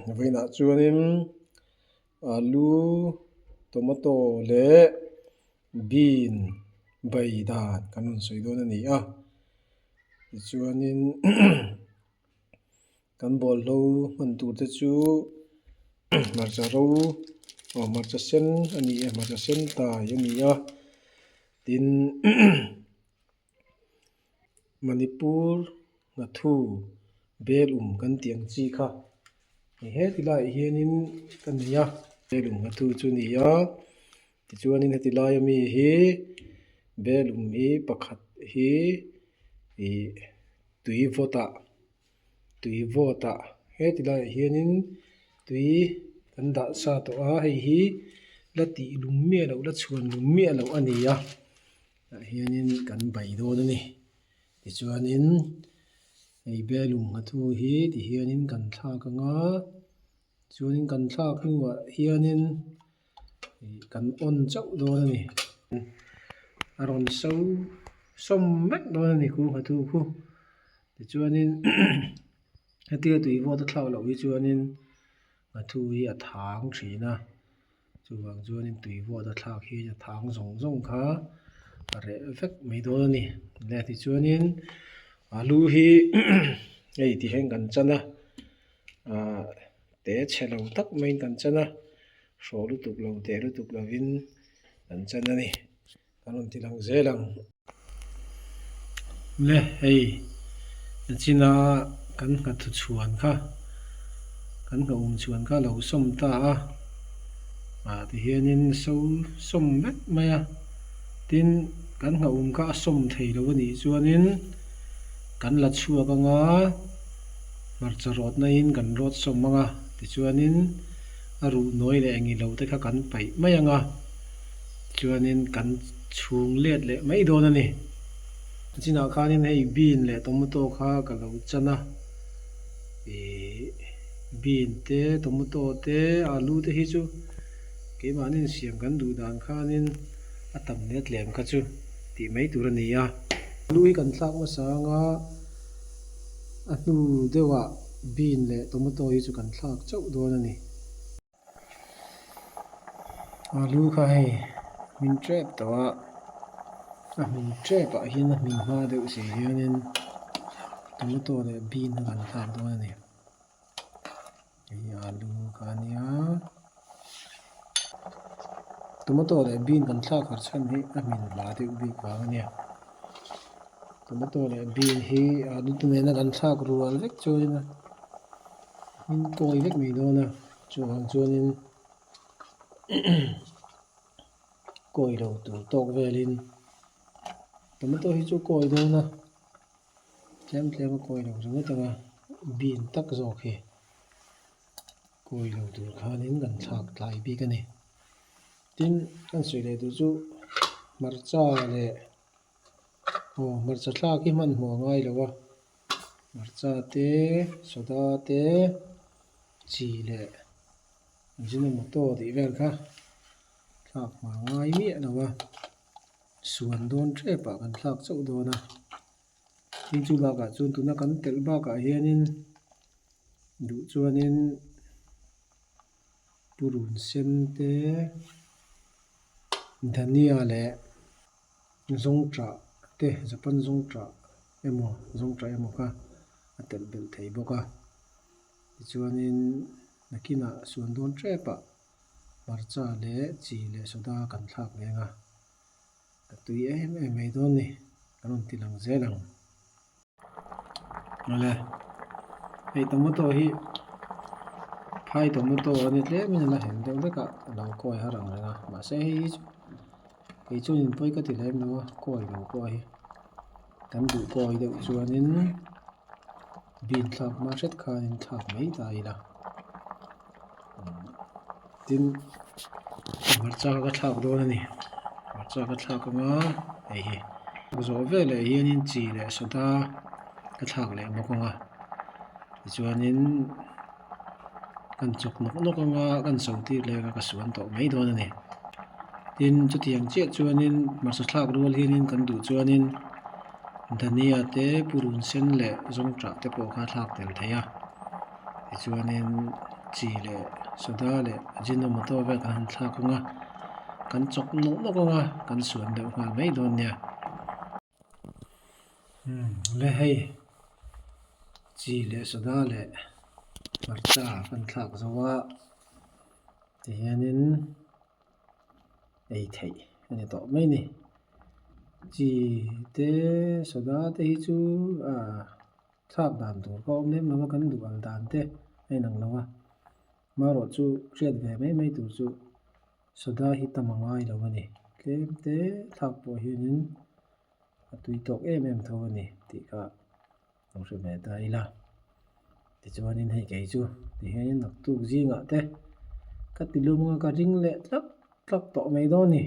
Vawiinah chuanin alu tomato leh bean bai dan kan rawn sawi dawn a ni a tichuanin kan bawlhlo hman tur te chu hmarcha ro aw hmarcha sen a ni a hmarcha sen tai a ni a tin. Manipur nghathu bel um kan tih ang chi kha hei heti laiah hianin ka nei a bel um nghathu chu a ni a tichuanin heti laia mi hi bel um hi pakhat hi ih tui vawt ah tui vawt ah heti laiah hianin tui kan dah sa tawh a hei hi la tih lum miah loh la chhuan lum miah loh a ni a. Tah hianin kan bai dawn a ni tichuanin hei belum nghathu hi tihianin kan thlak ang a chuanin kan thlak hnuah hianin ih kan on chauh dawn a ni a rawn so sawm vek dawn a ni khu nghathu khu tichuanin hetia tui vawt a thlak loh hi chuanin nghathu hi a thang thin a. Chuvang chuanin tui vawt a thlak hi a thang zawng zawng kha a reh vek mai dawn a ni. Le tichuanin alu hi hei ti hian kan chan a ahh te chhe lo tak maiin kan chan a hrawh lutuk lo teh lutuk lovin kan chan a ni. Kan rawn ti lang zel ang. Le hei nachina kan nghathu chhuan kha kan nghahum chhuan kha a lo sawm ta a ah tihianin so sawm vek mai a tin kan nghahum kha a sawm thei lo a nih chuanin kan la chhuak anga hmarcha rawtna in kan rawt sawm anga tichuanin a ruh nawi leh engilo te kha kan paih mai anga. Chuanin kan chhung let leh mai dawn a ni. A chinah khanin hei bean leh tomato kha ka lo chan a, ih bean te tomato te alu te hi chu keimahni insiam kan duh dan khanin a tam let lem kha chu tih mai tur a ni a. Alu hi kan thlak hmasa anga a hnu deuhah bean leh tomato hi chu kan thlak chauh dawn a ni. Alu kha hei hmin tep tawh a a hmin tep ah hian a hmin hma deuh si hianin tomato leh bean a kan thlak dawn a ni hei alu kha a nia tomato leh bean kan thlak har chhan hi a hmin hma deuh bik vang a nia tomato leh bean hi alu te nena kan thlak rual vek chuan a hmin kawi vek mai dawn a. Chuvang chuanin kawi lo tur tawk velin tomato hi chu kawi dawn a tlem tlem a kawi lo ringawt ang a bean tak zawk hi kawi lo tur khanin kan thlak tlai bik a ni. Tin kan sawi leh duh chu hmarcha leh aw hmarcha thlak hi hmanhmawh a ngai lo a hmarcha te soda te. Chi leh Ajinomoto tih vel kha thlak hma ngai miah lo a, suan dawn tep ah kan thlak chauh dawn a, tin chu bakah chuan tuna kan telh bakah hianin duh chuanin purun sen te dhania leh zawngṭah te japan zawngṭah emaw zawngṭah emaw kha a telh belh thei bawk a. Tichuanin nakinah suan dawn tepah hmarcha leh chi leh soda kan thlak leng a, ka tui em em mai dawn ni, kan rawn ti lang zel ang. Awle, hei tomato hi phai tomato a ni tlemin a la hem deuh vek a, a lo kawi har ang reng a, mahse hei hi chu kei chuan pawi ka ti lem lo a, kawi lo pawh hi kan duh kawi deuh chuanin. Bean thlak hma hret khanin thlak mai ta ila tin hmarcha ka thlak dawn a ni hmarcha ka thlak anga hei hi zawh veleh hianin chi leh soda ka thlak leh bawk anga tichuanin kan chawk nawk nawk anga kan so tir leh anga ka suan tawh mai dawn a ni tin chutiang chiah chuanin hmarcha thlak rual hianin kan duh chuanin. Dhania te purun sen leh zawngṭah te pawh kha a thlak tel thei a tichuanin. Chi leh soda leh ajinomoto vel kan han thlak ang a, kan chawk nawk nawk ang a, kan suan deuh nghal mai dawn nia. Umm le hei chi leh soda leh hmarcha kan thlak zo a tihianin ei theih a ni tawh mai a ni. Chi te soda te hi chu ah thlak dan tur pawh a awm lem lo a kan duh ang dan te a inang lo a marawh chu hriat ve mai mai tur chu soda hi tam a ngai lo a ni tlem te thlak pawh hianin a tui tawk em em tho a ni tih kha lo hre ve ta ila tichuanin hei kei chu tihianin naktuk zingah te ka ti lum anga ka ring leh tlak tlak tawh mai dawn a ni.